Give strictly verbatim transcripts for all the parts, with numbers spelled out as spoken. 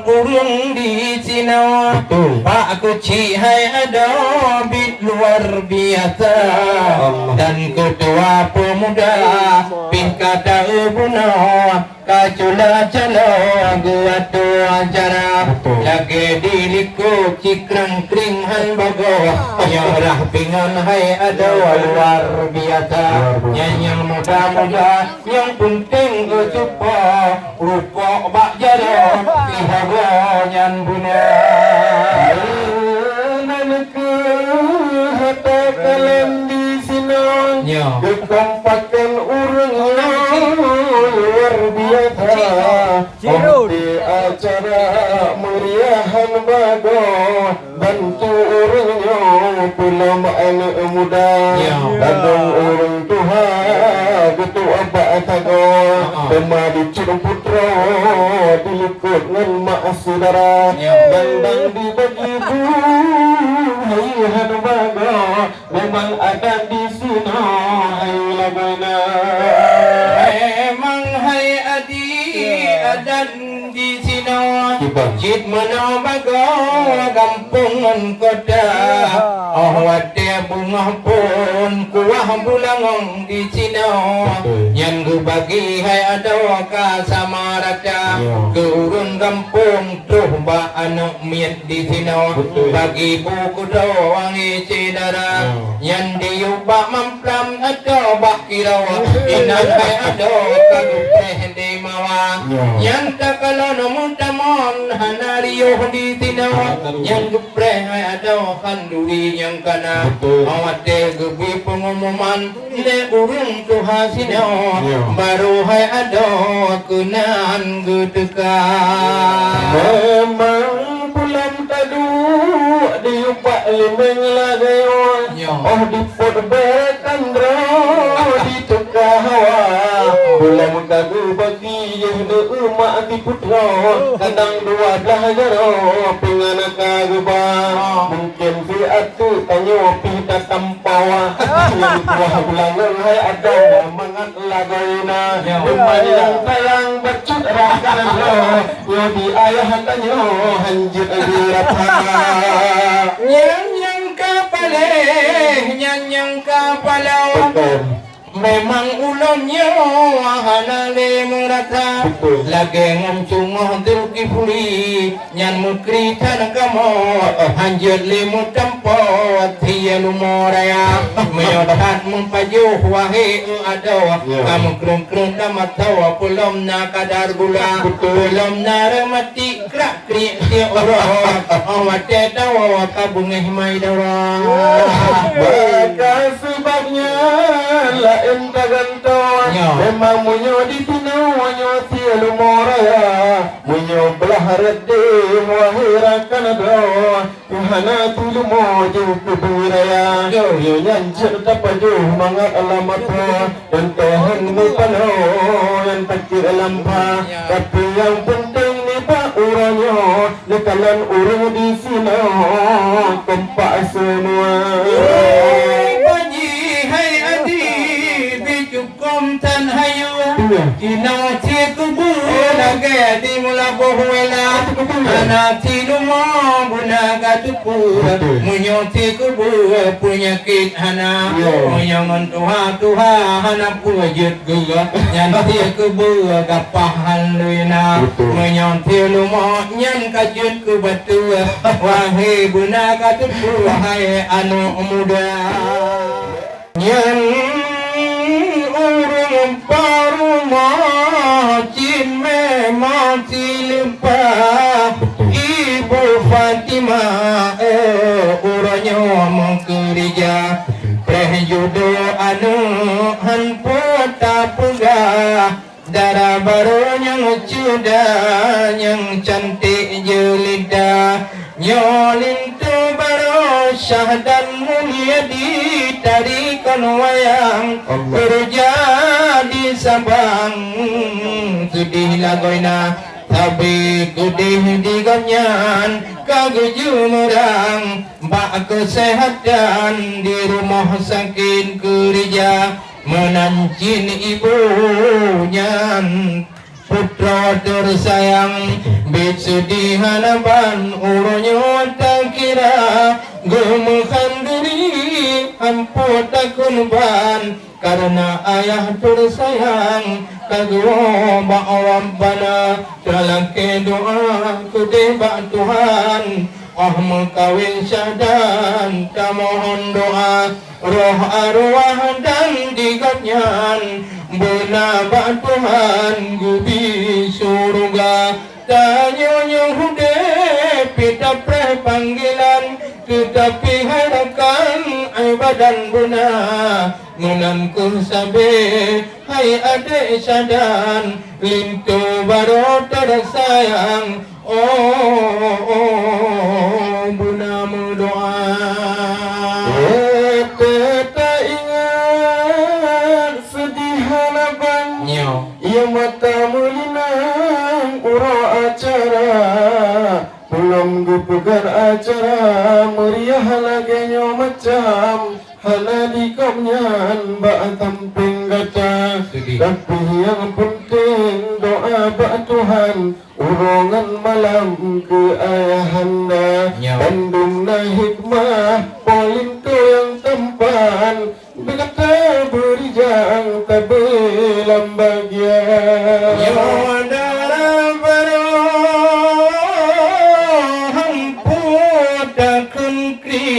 Ureuëng di sinoe. Betul. Pak Keuchik hai adoe bit luar biasa. Allah. Dan ketua pemuda pih ka taeu bunoe, ka cula caloe geuatoe acara. Betul. Lagée di likot cikrang-kring han bagoe. Nyoe rhah pingan hai adoe luar biasa. Luar biasa. Nyan nyang muda-muda nyang peunteng geucupa. Rukok bak jaroe, ihaga nyan beuna. Nan keuh hata kalon di sinoe, ya, geukompakan ureuëng nyoe luar biasa. Ciro. Di acara meriahan bagoe, bantu ureuëng nyoe peulom aneuëk muda. Ya. Kadang ureuëng tuha geutuek bak sagoe. Ha, ha. Teuma dicut putroe dilikot ngon mak syedara. Ya. Dang-dang dibagi bu hai hana bagoe. Memang adat di sinoe hai lagoena. Memang hai adi, ya, adat di sinoe. Kiban. Cit meunoe bagoe gampông ngon kota. Ya. Oh watée beungoh phon kuah bulangong di sinoe. Betul. Nyan geubagi hai adoe ka sama rata. Ya. Keu ureuëng gampông troh bak aneuëk miet di sinoe. Betul. Bagi bu keudroe wangi syedara. Ya. Nyan diyueb bak mamplam atau bak kiroe. Inan hai adoe ka geupreh di mawa. Ya. Nyan takalon meutamon hana riôh di sinoe. Hana riôh. Nyan geupreh hai adoe khanduri nyang kana. Betul. Watée geubri peungumuman lé ureuëng tuha sinoe, ya, barô hai adoe keunan geuteuka. Memang pulam taduek di ubak limeng lagée nyoe. Ya. Oh dipot bée kan droe diteuka hawa. Pulam ka geubagi yeuh di umak di putroe. Kadang dua blaih jaroe pingan ka geuba. Ah. Mungkin siat Teuk tanyoe pih tatampoe, nyang tuah geulangon hai adoe mangat lagoena. Ya. Teuma nyang sayang bacut rakan droe, nyoe di ayah tanyoe hanjeuet geurapa. Nyang nyang ka paléh, nyang nyang ka paloe. Betul. Memang ulôn nyoe hana lé meurasa. Betul. Lagée ngon cungoh Zulkifli nyan meukri that kamoe, hanjeuet lé meutampat thie lumoe raya. Meunyoe that meupajoh wahé adoe, ya, ka meukreueng-kreueng lam mata, peulom na kadar gula, betul, peulom na reumatik krak Kriek tiek uroe, oh watée tawoe ka beungéh mai dara. Maka seubab nyan laén tagantoe. Nyoe. Memang meunyoe di sinoe nyoe sie lumoe raya, meunyoe blaih reudém wahé rakan droe, hana teulumoe jeuet keu beuraya. Nyoe. Nyoe nyan jeuet tapajoh mangat alam mata. Dan Tuhan meupanö nyang sakét lam pha, tapi nyang peunteng nibak uroe nyoe, neukalon ureuëng disinoe kompak seumua. Hai Pak Ji, hai Adi, bit cukôm tan hayu. Iya. Inoe sie keubeue lagée di Meulaboh Wela. Hana si lumoe beuna ka teupeue. Betul. Meunyoe sie keubeue peunyakét hana. Iya. Meunyoe ngon tuha-tuha hana peue jeuet geuh, nyan sie keubeue gapah han lé na. Betul. Meunyoe sie lumoe nyan ka jeuet keu bateue, wahé beuna ka teupeue hai aneuëk muda. Nyan ureuëng bak rumoh cit memang sileupah. Betul. Ibu Fatimah, eh, uroe nyoe meukeurija. Betul. Preh judo aneuëk han peue tapeugah. Dara barô nyang ceuda, nyang cantik jeulita. Nyoe linto barô syah dan mulia di tari kon wayang. Allah. Keureuja di Sabang, seudeh lagoena, sabe keudeh di gobnyan ka geujeumeurang. Bak keuseuhatan di rumoh sakét keureuja. Meunan cit ibu nyan Putroe teusayang, bit seudeh hana ban uroe nyoe takira, geumeuhan duri ampoe takheun ban, kareuna ayah teusayang ka geuwoe bak Rabbana. Talakée doá keudeh bak Tuhan, óh meukawen syahdan tamohon doá. Roh arwah dan di gobnyan beuna bak Tuhan geubi syeuruga. Tanyoe nyoe udeb pih tapreh panggilan, teutapi hai rakan ibadan beuna. Meunan kheueh sabe hai adek syahdan, linto barô teusayang. Oh, oh, oh, beuna meudoá. Watée taingat seudeh hana ban, nyoe ia mata meulinang uroe acara. Peulom geupeugah acara meuriah lagée nyoe macam hana di gobnyan bak sampéng gata. Seudeh. Tapi nyang peunteng doá bak Tuhan. Uroe ngon malam keu ayahanda, nyoe. Bandum na hikmah, po linto nyang tampan, beu gata beurijang tabe lam bagian. Nyoe dara barô han puta keunkri.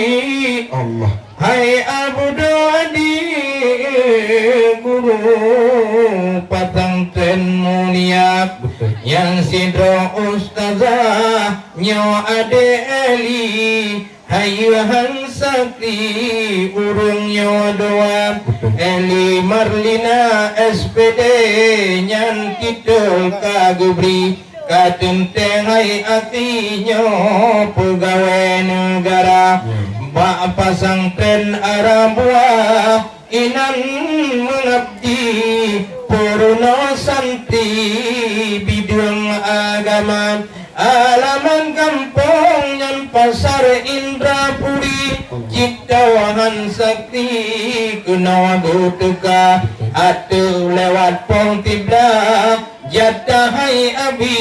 Allah. Hai Abu Dodi guru pesantren mulia, betul, nyang sidroe ustazah nyoe adek Eli, hai Yohan Sakti ureuëng nyoe dua, betul, Eli Marlina S P D nyan titel ka geubri. Ka teuntée hai até nyoe peugawée neugara, hmm, bak pesantren Arabuah inan meungabdi peurunoe santri bideueng agama. Alamat gampông nyan Pasar Indrapuri, cit tohan sakti keunoe geuteuka ateueh lewat Pong Tibla. Jatah hai abi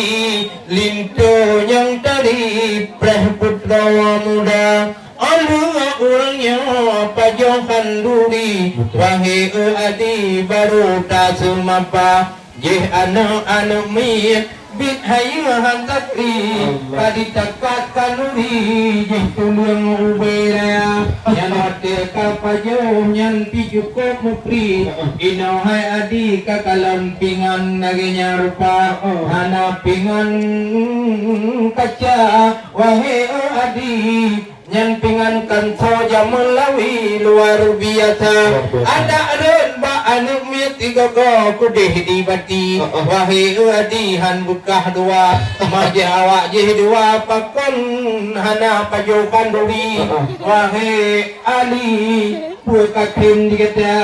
linto nyang tari preh putroe muda. Aleuh ureuëng nyoe pajoh khanduri, betul, wahé eu adi barô taseumapa. Jih aneuëk-aneuëk miet bit hayeue han tatri, Allah, ka ditakat khanduri jih tuleueng ubé raya. Nyan watée ka pajoh nyan pi cukôp mukri. Inoe hai adi ka kalon pingan lagée nyan rupa, hana pingan kaca, wahé eu adi, nyan pingan kanto jameun lawi luar biasa. Luar biasa. Adak rhot bak aneuëk miet igogo kudeh di bati. Heeh. Wahé eu adi han beukah dua, mah jih awak jih dua pakon hana pajoh khanduri. Heeh. Wahé Ali, peue ka kheun di gata?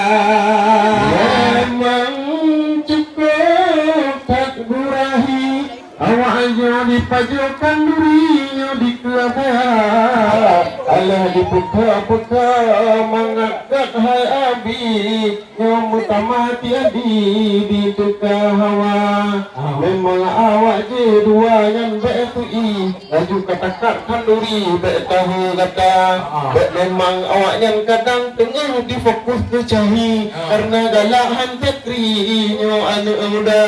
Memang cukôp that gurahi, awak nyoe dipajoh khanduri nyoe dikeue beuha. Alah dipeuka-peuka mangat that hai abi, nyoe meutamah tiadi diteuka hawa. Ah. Memang awak jih dua nyan bék teu-i. Laju ka takat khanduri bék tahe gata. Ah. Bék memang awaknyan kadang teungoh difokus keu cahi, ah, kareuna galak han tatri nyoe aneuëk muda.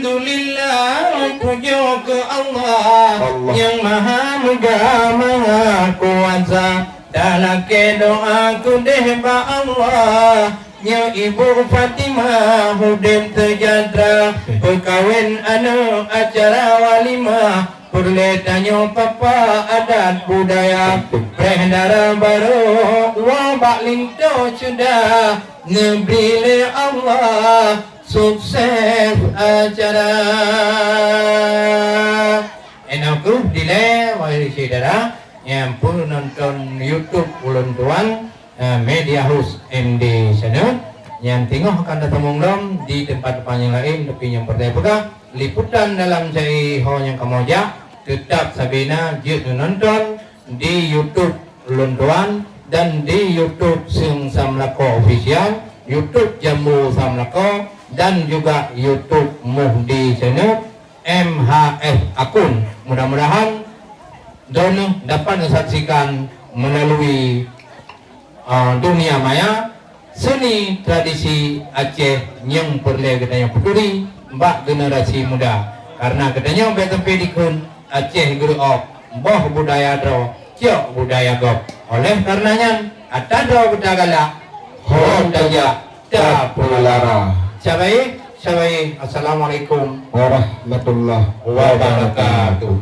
Alhamdulillah, pujoe keu Allah, Allah, nyang Maha Muda Maha Kuasa. Talakée doá keudeh bak Allah, nyoe Ibu Fatimah udeb seujahteura, peukawen aneuëk acara walimah, peureulée tanyoe papa adat budaya, preh dara barô woe bak linto syeuda, neubri lé Allah sukses acara. Inoe kheueh dilée, wahé syedara, nyang peunonton YouTube ulôn tuan, eh, Media House M D Channel, nyang teungoh akan tasambong lom di teumpat-teumpat nyang laén, tapi nyang peureulée peugah, liputan dalam sehari ho nyang kamoe jak, teutab sabé na jeuet neunonton di YouTube ulôn tuan dan di YouTube Seung Sam Lakoe Official, YouTube Jambo Sam Lakoe, dan juga YouTube Muhdi Channel M H S Akun. Mudah-mudahan droeneuh dapat neusaksikan melalui, uh, dunia maya seni tradisi Aceh nyang peureulée geutanyoe peuturi bak generasi muda. Karena geutanyoe bék sampai dikheun Aceh geureuok boh budaya droe, cok budaya gob. Oleh karena nyan, ata droe beutagalak, ho tajak tapeulara. Syabai, syabai. Assalamualaikum warahmatullahi wabarakatuh.